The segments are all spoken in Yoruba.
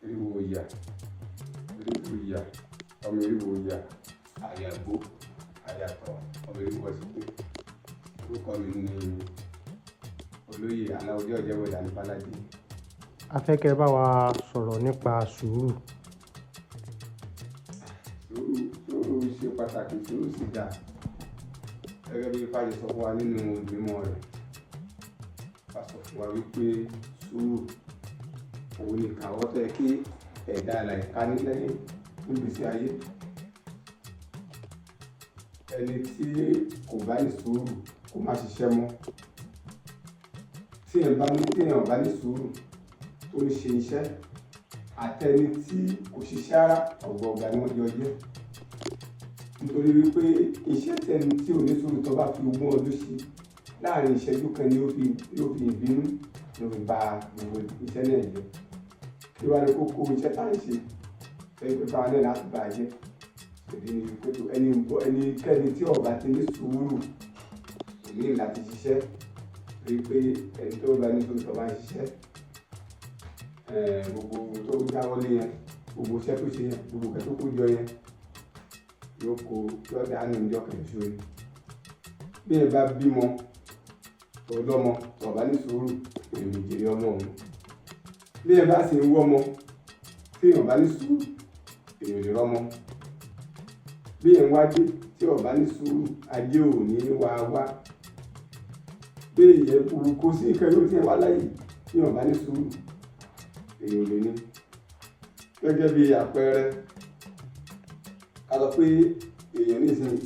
Eriwo ìyà, eriwo ìyà, ọmọ eriwo ìyà, àyàgbó, àyàtọ̀, ọmọ eriwo ọ̀sìnkú. Orúkọ mi ni Olóyè Aláwọdé Ọ̀jẹ́bọ̀dé Anífàládé. A fẹ́ kẹ́ ẹ bá wa sọ̀rọ̀ nípa sùúrù. Sùúrù, sùúrù ṣe pàtàkì, sùúrù sì dáa. Gẹ́gẹ́ bí Ifá ṣe sọ fún wa nínú ìgbìmọ̀ rẹ̀, Ifá sọ fún wa wípé sùúrù òun ni ìkàwọ́ tó yẹ kí ẹ̀dá alààyè ká ní lẹ́yìn nígbèésí ayé. Ẹni tí kò bá ní sùúrù kó má ṣiṣẹ́ mọ́. Tí èèyàn bá ní, tí èèyàn ò bá ní sùúrù tó ń ṣe iṣẹ́, àtẹni tí kò ṣiṣẹ́ rárá, ọ̀gbọọgba ni wọ́n jọ jẹ́. Nítorí wípé iṣẹ́ tí ẹni tí ò ní sùúrù tó bá fi ogún ọdún ṣe, láàárín ìṣẹ́jú kan ni ó fi ìbínú ló fi ba gbogbo iṣẹ́ náà jẹ́. Kí wá ní kókó iṣẹ́ tá ń ṣe? Tó jẹ́ pé báwa náà láti bàá jẹ́. Ìdí ni wípé ẹnikẹ́ni tí ò bá ti ní sùúrù kò ní láti ṣiṣẹ́. Torí pé ẹni tó bá ní sùúrù tó bá ń ṣiṣẹ́, gbogbo ohun tó dáwọ́lé yẹn, gbogbo iṣẹ́ tó ṣe yẹn, gbogbo nǹkan tó kó jọ yẹn, yóò kó, yóò dànù ní ọjọ́ kan ṣoṣo ni. Bí èèyàn bá bímọ, tó lọ́mọ, tó bá ní sùúrù, èèyàn ò lè jèrè ọmọ òun. Bí èèyàn bá sì ń wọ́mọ, tí èèyàn ò bá ní sùúrù, èèyàn ò lè rọ́mọ. Bí èèyàn ń wájé, tí ò bá ní sùúrù, ajé ò ní wá wá. Bí èèyàn kò sí nǹkan yóò tí ẹ wá láyé, tí èèyàn ò bá ní sùúrù, èèyàn ò lè ní. Gẹ́gẹ́ bí àpẹẹrẹ, ká sọ pé èèyàn nísìnyí,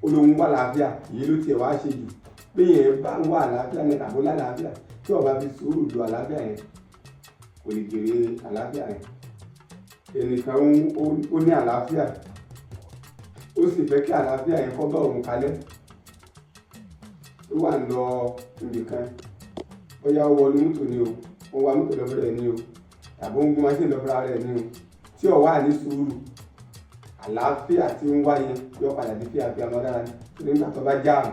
ó lóun wà láàfíà, èyí ló tiẹ̀ wá ṣe jù. Bí èèyàn bá ń wà àlàáfíà ní tàbí ó lálàáfíà, tí ò bá fi sùúrù lo àlàáfíà yẹn, kò lè jèrè àlàáfíà yẹn. Ẹnìkan ó ní àlàáfíà, ó sì fẹ́ kí àlàáfíà yẹn kó bá òun kalẹ̀. Ó wà ń lọ ibì kan, bóyá ó wọnú mọ́tò ni o, ó wa mọ́tò lọ fúnra ẹ̀ ni o, tàbí ó ń gun machine lọ fúnra rẹ̀ ni o, tí ò wà ní sùúrù, àlàáfíà tí ń wá yẹn yóò padà di fíafíà mọ́ lára ni. Torí nígbà tó bá jáàmù,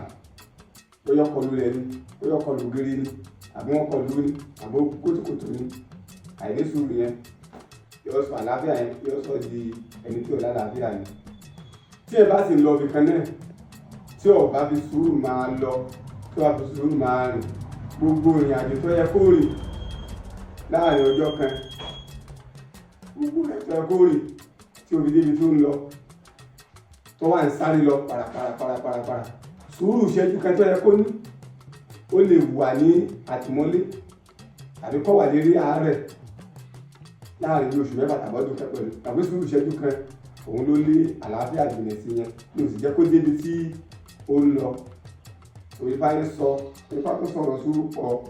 bóyá ó kọlu ilẹ̀ ni, bóyá ó kọlu ògiri ni, àbí wọ́n kọlu ní, àbí ó kótókòtò ní, àìní sùúrù yẹn yóò sọ àlàáfíà yẹn, yóò sọ di ẹni tí ò lálàáfíà ni. Tí ẹ bá sì lọ ibì kan náà, tí ò bá fi sùúrù máa lọ, tí ò bá fi sùúrù máa rìn, gbogbo ìrìn àjò tó yẹ kó rìn láàrin ọjọ́ kan, gbogbo rẹ̀ tó yẹ kó rìn tí ó fi débi tó ń lọ, tó wà ń sáré lọ parapara parapara para, sùúrù ìṣẹ́jú kan tó yẹ kó ní, ó lè wà ní àtìmọ́lé tàbí kó wà lérí àárẹ̀ láàrin bí oṣù 6 tàbí ọdún kan pẹ̀lú. Tàbí sùúrù ìṣẹ́jú kan òun ló lé àlàáfíà jìnà sí yẹn, ní ó sì jẹ́ kó débi tí ó ń lọ. Òye Ifá yẹn sọ, Ifá tó sọ̀rọ̀ sùúrù pọ̀.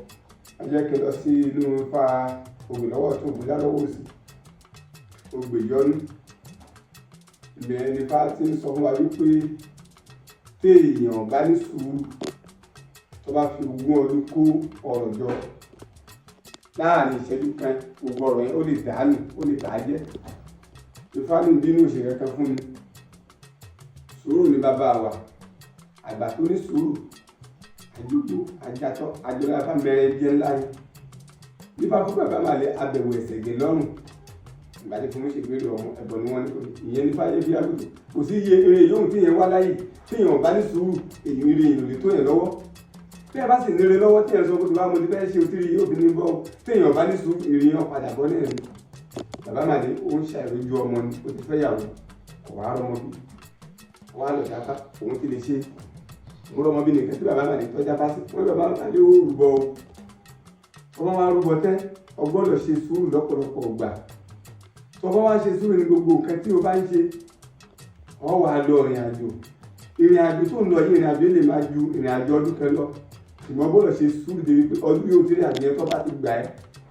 Ẹ jẹ́ kí n lọ sí inú Ifá ògbè lọ́wọ́ ọ̀tún, ògbè lọ́wọ́ òsì, ògbè yọnú. Ìbẹ̀rẹ̀ ni Ifá ti ń sọ fún wa wípé tí èèyàn bá ní sùúrù, tó bá fi ogún ọdún kó ọrọ̀ jọ, láàrin ìṣẹ́jú kan gbogbo ọrọ̀ yẹn ó lè dànù, ó lè bàjẹ́. Ifá ní bínú òṣè kankan fún mi. Sùúrù ni bàbá wa. Àgbà tó ní sùúrù, àjògbó, àjàtọ̀, àjọlá Ifá mẹ́rẹ̀ jẹ́ ńlá yìí. Ifá fún bàbá màlẹ̀ abẹ̀wò ẹ̀sẹ̀ gẹ̀ lọ́rùn. Ìgbà tí fún mi ṣègbèrè ọmọ ẹ̀bọ ni wọ́n ní kò ní. Ìyẹn ní fáyé bí àgùntàn. Kò sí iye eré yòówù tí èèyàn wá láyé. Tí èèyàn bá ní sùúrù, èyí eré èèyàn ò lè tó yẹn lọ́wọ́. Tí ẹ bá sì níre lọ́wọ́ tí ẹ sọ pé tí wàá mo ti fẹ́ ṣe òtí yóò fi ní bọ́. Tí èèyàn bá ní sùúrù, èrè yẹn padà bọ́ náà ni. Bàbá màlẹ̀ ó ń ṣàìrójú ọmọ ni, ó ti fẹ́ yàwó, kò wá rọ́mọ bí. Ó wá lọ dáfá, òun ti lè ṣe. Òun rọ́mọ bí nìkan tí bàbá màlẹ̀ tọ́já bá sí. Wọ́n ní bàbá màlẹ̀ ó rúbọ o. Ọmọ wa rúbọ tẹ́, o gbọ́dọ̀ ṣe sùúrù lọ́pọ̀lọpọ̀ ìgbà. Tó bá wá ṣe sùúrù ní gbogbo nǹkan tí o bá ń ṣe, ọ wà lọ ìrìn àjò. Ìrìn àjò tó ń lọ yìí, ìrìn àjò lè máa ju ìrìn àjò ọdún kan lọ. Ṣùgbọ́n o gbọ́dọ̀ ṣe sùúrù débi pé ọdún yóò tí ìrìn àjò yẹn tó bá ti gbà ẹ́,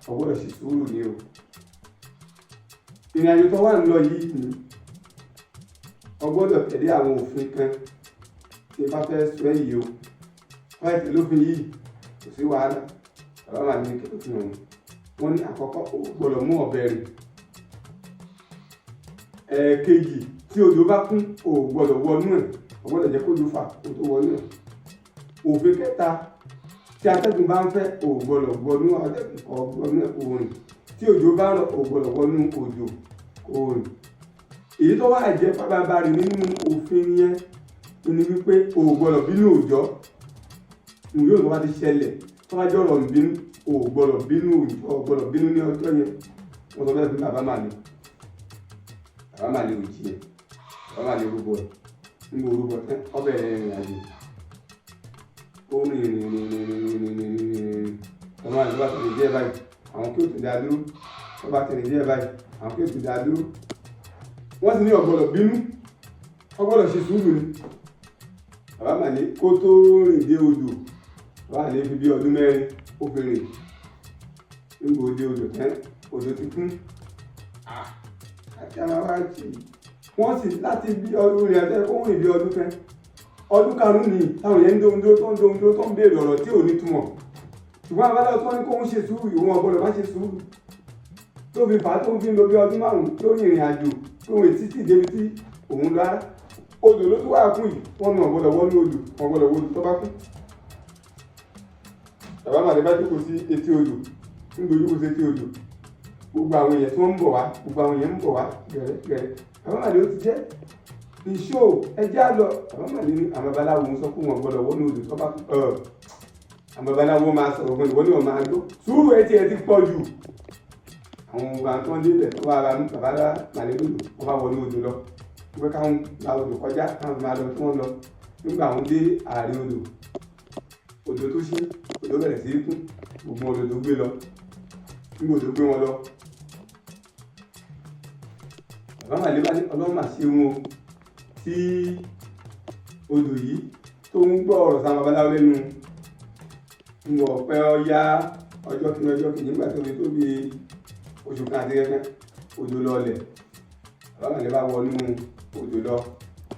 o gbọ́dọ̀ ṣe sùúrù ni o. Ìrìn àjò tó wà ń lọ yìí ni o gbọ́dọ̀ tẹ̀lé àwọn òfin kan tí ẹ bá fẹ́ sọ ẹ́ yìí o. Wọ́n ẹ̀ tẹ̀lé òfin yìí, kò sí wàhálà. Bàbá màlẹ̀ ní kí ló fi hàn. Wọ́n ní àkọ́kọ́, o gbọ́dọ̀ mú ọ̀bẹ rìn. Ẹ̀ẹ̀kejì, tí odò bá kún, o ò gbọ́dọ̀ wọnú ẹ̀, o gbọ́dọ̀ jẹ́ kó dùn fà kó tó wọnú ẹ̀. Òfin kẹta, tí atẹ́gùn bá ń fẹ́, o ò gbọ́dọ̀ wọnú atẹ́gùn kọ́ wọnú ẹ̀ kó rìn. Tí òjò bá rọ̀, ò gbọ́dọ̀ wọnú òjò kó rìn. Èyí tó wà jẹ́ pabambarì nínú òfin yẹn ni wípé o ò gbọ́dọ̀ bínú òòjọ́. Ìwé òjò bá ti ṣẹlẹ̀, tó bá jọ̀rọ̀ ìbínú, o ò gbọ́dọ̀ bínú òòjọ́, o ò gbọ́dọ̀ bínú ní ọjọ́ yẹn. Wọ́n sọ bẹ́ẹ̀ fún bàbá Màlè. Bàbá Màlè ò jí ẹ̀, bàbá Màlè rúbọ ẹ̀. Nígbà orúbọ tán, ó bẹ̀rẹ̀ ìrìn àjò. Ó rìn rìn rìn rìn rìn rìn rìn rìn rìn rìn. Bàbá Màlè bá ti rìn díẹ̀ báyìí, àwọn kí ó tún dá dúró. Tó bá ti rìn díẹ̀ báyìí, àwọn kí ó tún dá dúró. Wọ́n sì ní ó gbọ́dọ̀ bínú, ó gbọ́dọ̀ ṣe sùúrù ni. Bàbá Màlè kó tó rìn dé odò, bàbá Màlè fi bí ọdún 4 ó fi rìn. Nígbà ó dé odò tán, odò ti kún. Àti àwọn ará jì. Wọ́n sì láti bí ọdún rìn àti kó rìn bí ọdún kan. Ọdún 5 ni táwọn yẹn ń dóhun dúró, tó ń dóhun dúró, tó ń béèrè ọ̀rọ̀ tí ò ní túmọ̀. Ṣùgbọ́n babaláwo tó ní kó ń ṣe sùúrù, ìwọ̀n ọ̀gbọ́dọ̀ má ṣe sùúrù. Tó fi fà á tó ń fi lo bí ọdún 5 lórí ìrìn àjò tó ń retí tí débi tí òun lọ rárá. Odò ló tún wà kún yìí, wọ́n ní ọ̀gbọ́dọ̀ wọnú odò, ọ̀gbọ́dọ̀ wọnú tó bá kún. Bàbá Màlè bá jókòó sí etí odò, ń dojú kó sí etí odò. Gbogbo àwọn èèyàn tí wọ́n ń bọ̀ wá, gbogbo àwọn èèyàn ń bọ̀ wá gẹ̀rẹ́ gẹ̀rẹ́. Bàbá Màlè ó ti jẹ́ ìṣó ẹjẹ́ á lọ. Bàbá Màlè ní àwọn babaláwo ń sọ fún wọn gbọ́dọ̀ wọnú odò tó bá kún. Àwọn babaláwo máa sọ̀rọ̀ fún ìwọ ní ọ̀ máa gbọ́. Sùúrù ẹ tiẹ̀ ti pọ̀ jù. Àwọn ọba tó ń débẹ̀ tó wá ra bàbá Màlè lódò, wọ́n bá wọnú odò lọ. Wọ́n káwọn la odò kọjá, káwọn máa lọ tí wọ́n lọ. Nígbà wọ́n dé àárín odò, odò tó ṣí, odò bẹ̀rẹ̀ sí í kún, gbogbo odò tó gbé lọ. Nígbà odò gbé wọn lọ, bàbá Màlè bá ní Ọlọ́run mà ṣe wọn o tí odò yìí tó ń gbọ́ ọ̀rọ̀ sáwọn babaláwo lẹ́nu. Ń wọ̀ pẹ́ ọya ọjọ́ kìíní, ọjọ́ kejì, nígbà tó fi tó bí oṣù kan àti kẹ́kẹ́, odò lọlẹ̀. Bàbá Màlè bá wọnú odò lọ,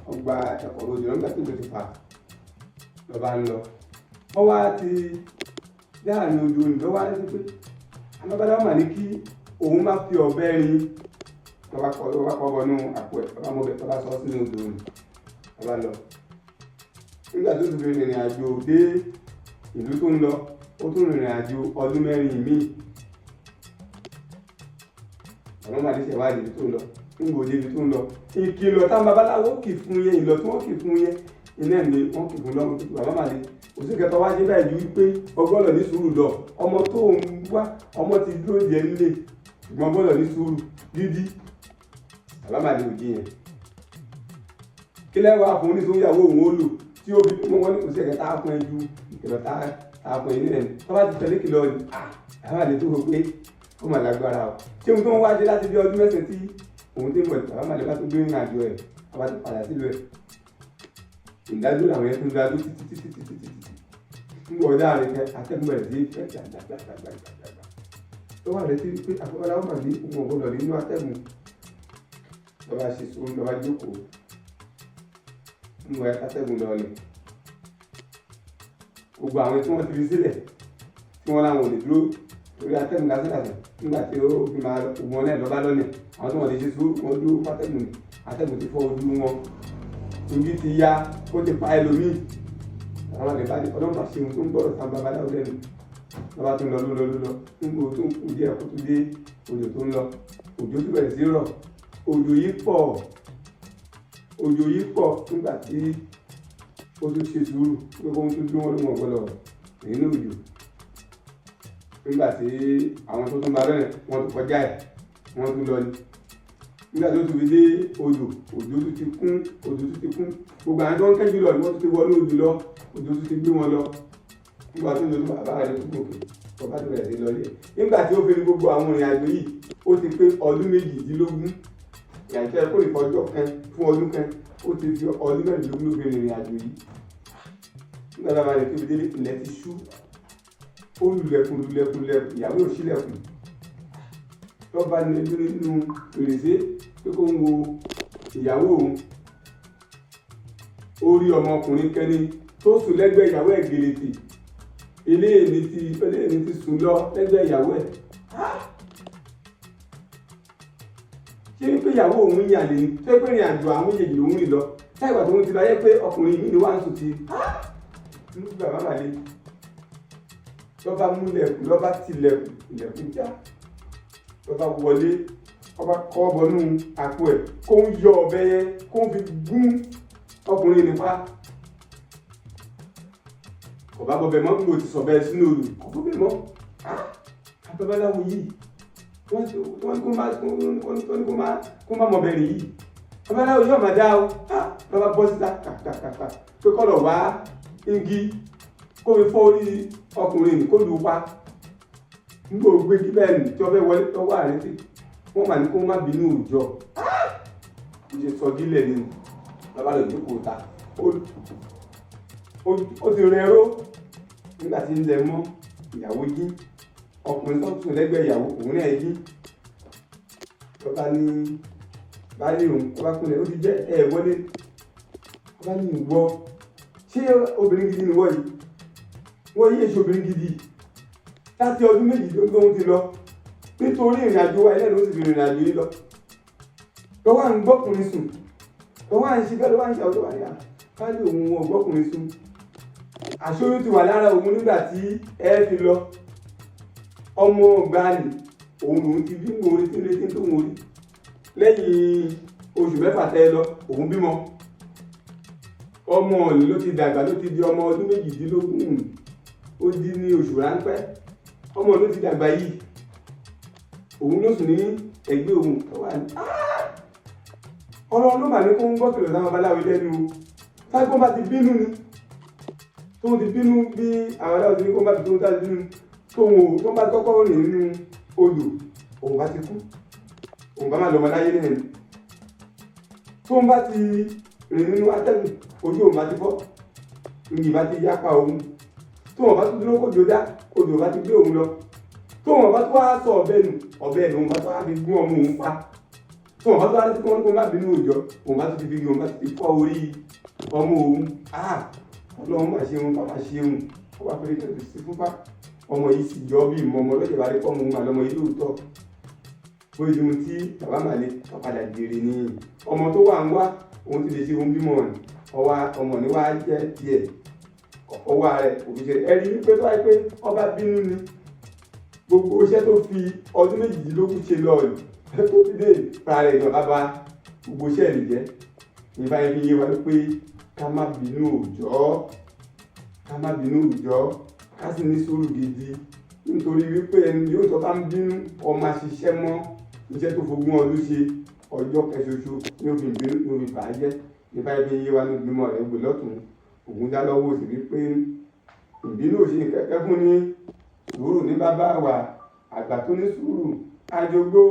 ó gba ẹ̀kọ́ odò lọ. Nígbà tó ti fà lọ́ba ń lọ. Wọ́n wá ti láàrin odò nì lọ́wọ́ á ní pé àwọn babaláwo mà ní kí òun má fi ọ̀bẹ rin. Lọ́ba kọ́, lọ́ba kọ́ bọnú àpò ẹ̀, lọ́ba mọ́bẹ̀, lọ́ba sọ sínú odò nì, lọ́ba lọ. Nígbà tó ti fi rìnrìn àjò dé ìlú tó ń lọ, ó tún rìnrìn àjò ọdún 4 míì. Bàbá Màlè ṣẹ̀ wá dé ibi tó ń lọ. Nígbà òde ibi tó ń lọ, ìkìlọ̀ táwọn babaláwo kì fún yẹn, ìlọ̀ tí wọ́n kì fún yẹn, iná ni wọ́n kì fún lọ́rùn. Bàbá Màlè kò sí ìkẹtọ̀ wá dé báyìí ju wípé ọgbọ́dọ̀ ní sùúrù lọ. Ọmọ tó ń wá, ọmọ ti dúró jẹ nílé, ṣùgbọ́n ọgbọ́dọ̀ ní sùúrù dídí. Bàbá Màlè ò jiyàn. Kí lẹ́wọ̀ àfọ̀n oníṣòwò òun ó lò tí ó fi wọ́n ní kò sí ẹ̀kẹ́ tá a fún ẹ ju ìkìlọ̀ tá a fún ẹ nílẹ̀ ni. Tó bá ti tẹ̀lé kìlọ̀ ni, bàbá Màlè tó rò pé ó mà lágbára o. Ṣé ohun tó ń wá ṣe láti bí ọdún 9 tí òun ti ń bọ̀? Bàbá Màlè bá tún gbé ìrìn àjò ẹ̀, bàbá ti padà sílùú ẹ̀. Ìdádúró làwọn yẹn tún dádúró títí títí títí títí. Nígbà ọjà rẹ̀ kẹ́ atẹ́gùn bẹ̀rẹ̀ sí fẹ́ gbàgbàgbàgbàgbà. Tó wà létí pé àfọwọ́láwọ́ mà ní òun ọ̀gbọ́dọ̀ nínú atẹ́gùn. Lọ́ba ṣe sùúrù, lọ́ba jókòó. Nígbà atẹ́gùn lọlẹ̀. Gbogbo àwọn tí wọ́n ti fi sílẹ̀ tí wọ́n láwọn ò lè dúró torí atẹ́gùn lásán lásán. Nígbà tí ó fi máa lọ, gbogbo wọn náà lọ́ba lọ́nà. Àwọn tí wọ́n lè ṣe sùúrù, wọ́n dúró fátẹ́gùn ni. Atẹ́gùn ti fọ́ ojú wọn. Ibi ti ya, ó ti pa ẹlòmíì. Àwọn àlè bá ní Ọlọ́run bá ṣe ohun tó ń gbọ́dọ̀ sáwọn babaláwo lẹ́nu. Lọ́ba tó ń lọ ló lọ ló lọ. Nígbà tó ń kú díẹ̀ kó tó dé odò tó ń lọ. Òjò tó bẹ̀rẹ̀ sí rọ̀. Òjò yìí pọ̀. Òjò yìí pọ̀. Nígbà tí ó tún ṣe sùúrù pé kó tún dúró, wọn ló mọ̀ gbọ́dọ̀ nínú òjò. Nígbà tí àwọn tó tún bá lọ́nà, wọ́n tún kọjá ẹ̀, wọ́n tún lọ ni. Nígbà tó tún fi dé odò, òjò tún ti kún, òjò tún ti kún. Gbogbo àwọn tó ń kẹ́jú lọ ni wọ́n tún ti wọnú odò lọ, òjò tún ti gbé wọn lọ. Nígbà tó ń lọ, bàbá rẹ̀ tún gòkè, bàbá tó bẹ̀rẹ̀ sí lọ lé. Nígbà tí ó fi ní gbogbo àwọn ìrìn àjò yìí, ó ti pé ọdún 18. Ìrìn àjò kó lè fọjọ́ kan fún ọdún kan, ó ti fi ọdún 16 ló fi rìnrìn àjò yìí. Nígbà tí bàbá rẹ̀ tó fi délé, ilẹ̀ ti ṣú. Ó lulẹ̀kùn lulẹ̀kùn lẹ̀kùn, ìyàwó ò ṣílẹ̀kùn. Lọ́ba ní nínú fèrèsé pé kó ń wo ìyàwó òun. Ó rí ọmọkùnrin kẹ́ni tó sùn lẹ́gbẹ̀ẹ́ ìyàwó ẹ̀ gèlètè. Eléyìí ti sùn lọ lẹ́gbẹ̀ẹ́ ìyàwó ẹ̀. Ṣé wípé ìyàwó òun yàn lè ní? Ṣé pé ìrìn àjò àwọn méjèèjì lòún rìn lọ? Láì ìgbà tó ń ti lọ ayé pé ọkùnrin mi ni wàá ń sùn ti. Nígbà bàbá Màlè lọ́ba múlẹ̀kùn, lọ́ba tilẹ̀kùn, ilẹ̀kùn já. Ló bá wọlé, ọba kọ́ bọnú àpò ẹ̀ kó ń yọ ọ̀bẹ yẹn kó ń fi gún ọkùnrin nípa. Kò bá bọbẹ mọ́, nígbà tí sọ̀bẹ sínú odò, kò bọbẹ mọ́. Babaláwo yìí wọ́n ní kó má mọ̀bẹ rìn yìí, babaláwo yóò máa dá o. Bàbá bọ́ síta kàkàkàkà pé kọ́ lọ wá igi kó fi fọ́ orí ọkùnrin kó lù ú pa. Nígbà ó gbé igi bẹ́ẹ̀ ni tí wọ́n fẹ́ wọlé tọ́wọ́ àrètí wọ́n mà ní kó má bínú òòjọ́. Ó ṣe sọ dílẹ̀ ni bàbá lọ jókòó ta, ó ti rẹ ró. Nígbà tí ń lẹ mọ́, ìyàwó jí, ọkùnrin tó sùn lẹ́gbẹ̀ẹ́ ìyàwó òun náà jí. Bàbá ní baálé òun, bàbá kúnlẹ̀, ó ti jẹ́ ẹ wọlé. Bàbá ní ìwọ, ṣé obìnrin gidi ni wọ́ yìí? Wọ́n yí èso obìnrin gidi láti ọdún méjì tó ń ti lọ nítorí ìrìn àjò wa ilé ló sì fi ìrìn àjò yìí lọ. Lọ́wọ́ à ń gbọ́kùnrin sùn, lọ́wọ́ à ń ṣe bẹ́ẹ̀, lọ́wọ́ à ń ṣe àwọn tó wà ní à baálé òun wọn gbọ́kùnrin sùn. Àṣọyún ti wà lára òun nígbà tí ẹ fi lọ. Ọmọ ọgbàanì òun lòun ti bí òun retí retí tó ń rí. Lẹ́yìn oṣù mẹ́fà tẹ́ ẹ lọ, òun bímọ. Ọmọ òní ló ti dàgbà, ló ti di ọmọ ọdún 18, ó dín ní oṣù ráńpẹ́. Ọmọ ló ti dàgbà yìí, òun ló sùn ní ẹgbẹ́ òun tó wà ní. Ọlọ́run ló mà ní kó ń gbọ́ kìlọ̀ sáwọn babaláwo lẹ́nu o. Tágbọ́n bá ti bínú ni tóun ti bínú bí àwọn aláwọ̀ ti ní kó bá ti tóun tá ti bínú tóun ò tó bá kọ́kọ́ rìn nínú odò, òun bá ti kú, òun bá má lọ́mọ láyé nìyẹn. Tóun bá ti rìn nínú atẹ́gùn, ojú òun bá ti fọ́, ìyìn bá ti yápa òun. Tóun bá tún dúró kójó dá, odò bá ti gbé òun lọ. Tóun bá tún wá sọ ọ̀bẹ nù, ọ̀bẹ nù òun bá tún wá fi gún ọmọ òun pa. Tóun bá tún wá rántí kó má bínú òòjọ́, òun bá tún ti fi òun bá ti fọ́ orí ọmọ òun. Ọlọ́run mà ṣeun, bàbá ṣeun. Ó wá fẹ́rẹ́ tẹ̀lé sí fúnpá ọmọ yìí sì jọ bí ìmọ̀ ọmọ lọ́jọ́ ìbára pọ̀ mọ́ lọ́mọ yìí lóòótọ́. Bóyá ohun tí bàbá màlẹ padà jèrè ni ọmọ tó wà ń wá, òun ti lè ṣe ohun bímọ rẹ̀. Ọwọ́ ọmọ ni wàá jẹ́ tiẹ̀ ọwọ́ rẹ̀ òbí ṣe ẹ rí wípé tó wáyé pé ọba bínú ni gbogbo iṣẹ́ tó fi ọdún 18 ṣe lọ rẹ̀ tó fi dé fúnra rẹ̀ náà bàbá gbogbo iṣẹ́ rẹ̀ jẹ́. Ìbá yẹn fi yé wa pé ká má bínú òòjọ́, ká má bínú òòjọ́, ká sì ní sùúrù gidi, nítorí wípé ẹni yóò tó bá ń bínú ọmọ àṣìṣe mọ́ iṣẹ́ tó fogún ọdún ṣe ọjọ́ kẹṣoṣo ní òfin ìbínú ní òfin bàájẹ́. Ìbá yẹn fi yé wa ní ìgbìmọ̀ rẹ̀ gbè lọ́tún ògùn dá lọ́wọ́ òsì wípé ìbínú ò ṣe kẹ́kẹ́ fún ní sùúrù ní bàbá wa àgbà tó ní sùúrù àjogbo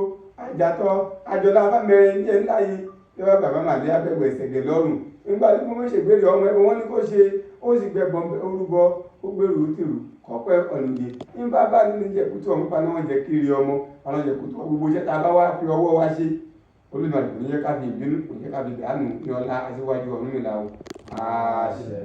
àjàtọ̀ àjọlá abámẹ́rin ní ẹ̀ ńlá yìí ní bá bàbá màlẹ́ abẹ́wò ẹ̀sẹ̀gẹ̀ lọ́rùn nígbà tí wọ́n ṣègbèrè ọmọ ẹgbẹ́ wọn ní kó ṣe ó sì gbẹ̀bọ̀n orúbọ ó gbèrú tìrù kọ́pẹ́ ọ̀nìyẹ ní bàbá nínú jẹ̀kútù ọmọ paná wọn jẹ kiri ọmọ paná jẹ̀kútù gbogbo iṣẹ́ tá a bá wá fi ọwọ́ wa ṣe Olódùmarè kò ní jẹ́ ká fi ìbínú, kò ní jẹ́ ká fi dànù ní ọlá aṣíwájú Ọ̀rúnmìlà o. Àṣẹ.